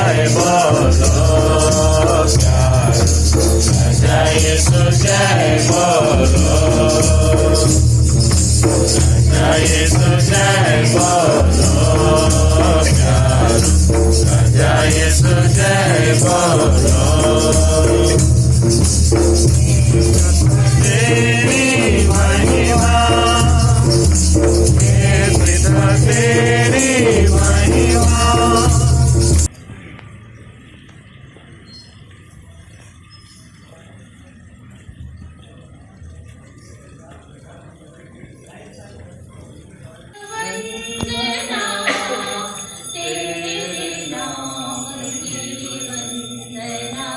जय बोलो प्यारो, राजा यीशु जय बोलो, राजा यीशु जय बोलो प्यारो, राजा यीशु जय बोलो। तेरी महिमा, हे पिता, तेरी महिमा। वंदना तेरे नाम की, वंदना,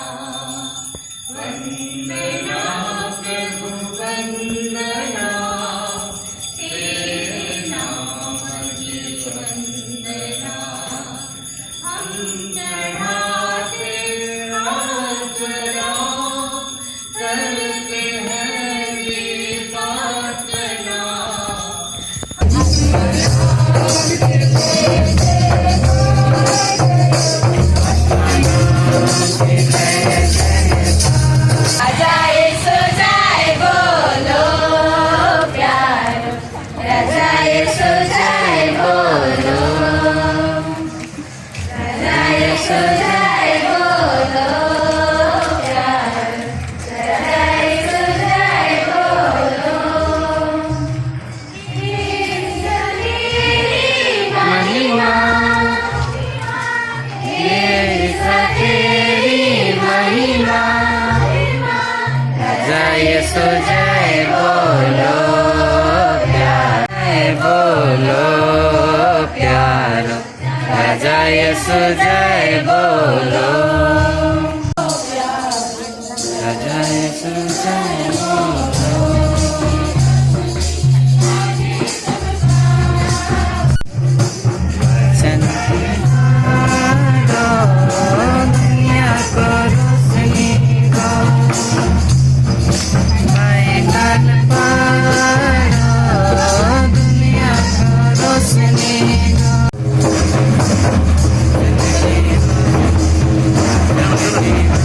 वंदना प्रभु, वंदना तेरे नाम की वंदना। हम चढ़ाते आचरा, करते हैं ये प्रार्थना। राजा यीशु जय बोलो प्यारो, राजा यीशु जय बोलो, राजा यीशु जय बोलो प्यारो, राजा यीशु जय बोलो। यीशु तेरी महिमा, यीशु तेरी महिमा, राजा यीशु जय बोलो प्यार, बोलो प्यारो, राजा यीशु जय बोलो, राजा यीशु जय बोलो। वचन दो, दुनिया को रोशनी दो। बाइबल पढ़ो, दुनिया को रोशनी दो। जिंदगी हो, जिंदगी हो,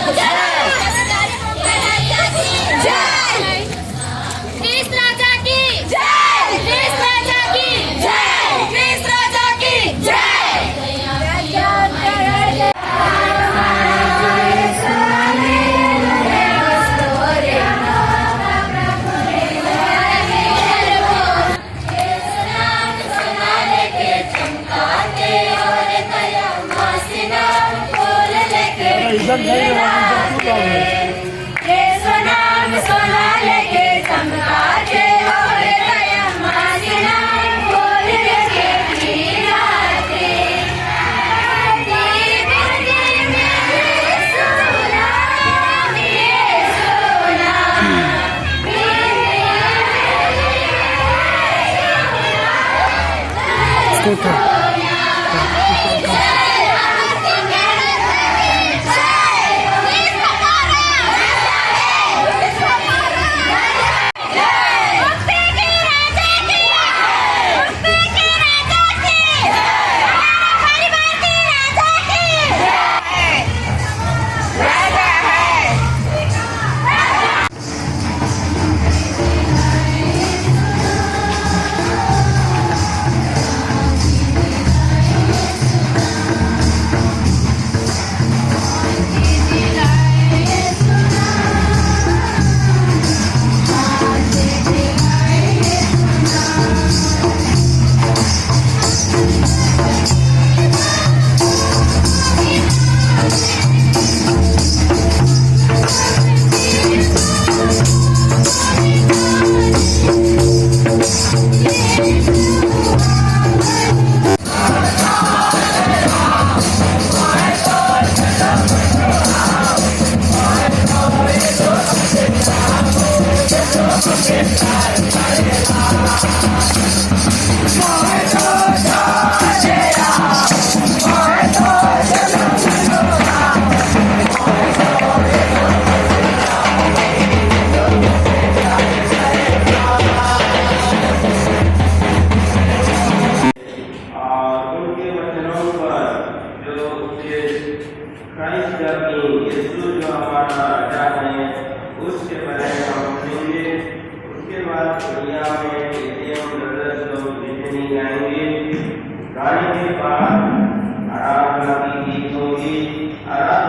जय। ख्रीस्त राजा की जय। ख्रीस्त राजा की जय। ख्रीस्त राजा की जय। नाम सोना लेके चमकाते और दया नाम बोल लेके पीराते। और उनके वचनों पर जो उपदेश क्राइस्ट the king यीशु जो हमारा राजा है, उसके बारे में हम सुनेंगे। उसके बाद दुनिया में एटीएम ब्रदर्स लोग जितनी गाएंगे। गाने के बाद आराधना की गीत होगी। आराधना